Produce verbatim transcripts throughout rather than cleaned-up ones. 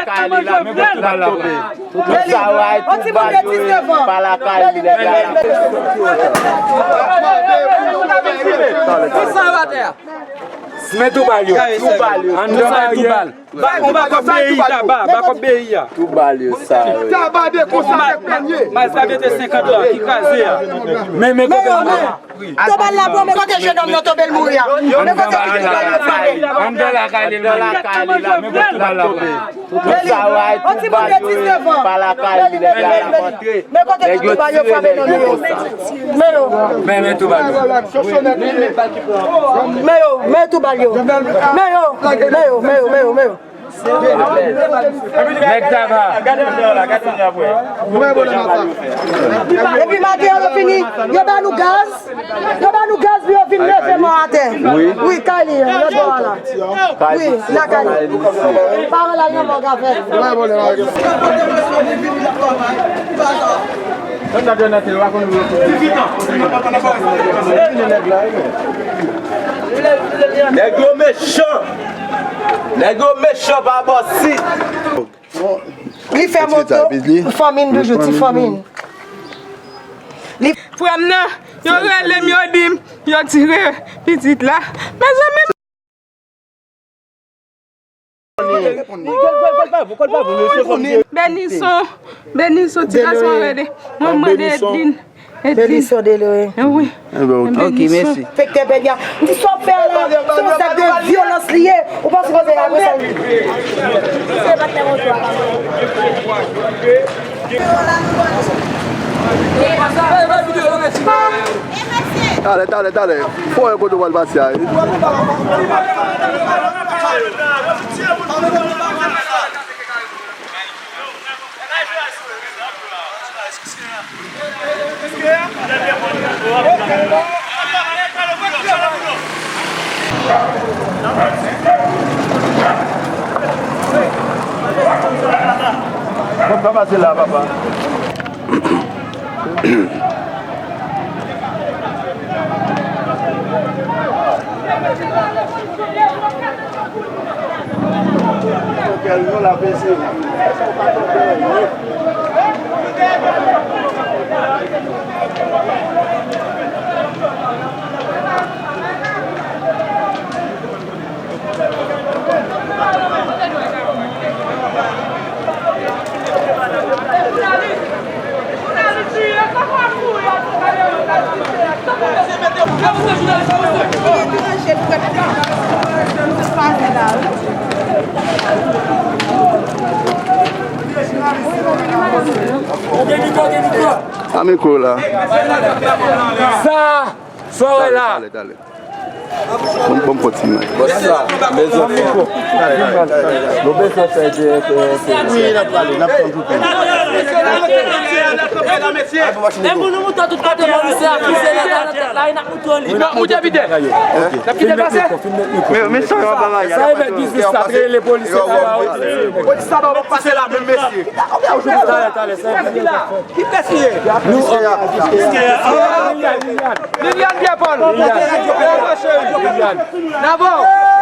Kay li la, men kote bal la tonbe. Tout sa yo, ay, tou bal yo, pa lakay li, nèg la. Tout sa yo atè a. Men tou bal yo. Tou bal yo. Anndan baryè. Ba, on bakòp peyi, Taba, bakòp peyi a. Tou bal yo sa yo. Taba de konsa, mal sa mete senkant lan, ki kraze a. Men, men kote bal la. Tou bal la bon, men kote jenòm nan tonbe l mouri a. Men kote jenòm nan tonbe l mouri a. Anndan lakay li, anndan lakay li la, men kote bal la. Tout sa yo, ay, tou bal yo, pa lakay li, nèg la, la rantre. Men kote tout tou bal yo frape nan nou yo. Men yo. Men, men tou bal yo. Men yo, men tou bal yo. Men yo, men yo, men yo, men yo, men yo. Nèg Taba. Epi maten an, yo fini, yo ba nou gaz. Yo ba nou gaz pou yo vin leve mò atè. Wi. Wi, kay li, lòt bò a la. Wi, lakay li. Paran la, nan mò gafè. Nèg yo mechan. Nèg yo mechan pa bòsi. Li fè moto, fanmi n toujou, ti fanmi n. Li frè m nan, yo rele m, yo di m, yo tire pitit la. Mezanmi. Benison, Benison, ti gason rele. Mwen mande Edlin. Edlin. Benison Deloye. Wi. Ok, mèsi. Fèk te pèdi a. M di sa w fè a la, se yon zak de vyolans li ye. Ou pa sipoze apre sa. Talè, talè, talè. Fò wè kote w pral pase a. Bon, pa pase la, papa. A mikwo la. Sa, sa w wè la. Talè, talè, talè. Bon, bon, kontinye. Bon, sa, mezanmi. Nou bezwen fè de, de, de. Wi, n ap pale, n ap tann tout moun. E pou nou moute tout kote polisye a, polisye la, la, la, la, n ap moute li. N ap moute pite. N ap kite pase. Men, men sa yo ap bagay. Sa e mèt biznis la, rele polisye la. Polis sa pa pase la menm, mesye. Talè, talè, sa e biznis la. Ki pès li ye? Liliane Pierre Paul. Liliane. Liliane.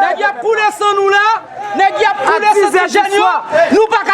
Nèg y ap koule san nou la. Nèg y ap koule san ti jèn yo. Nou pa ka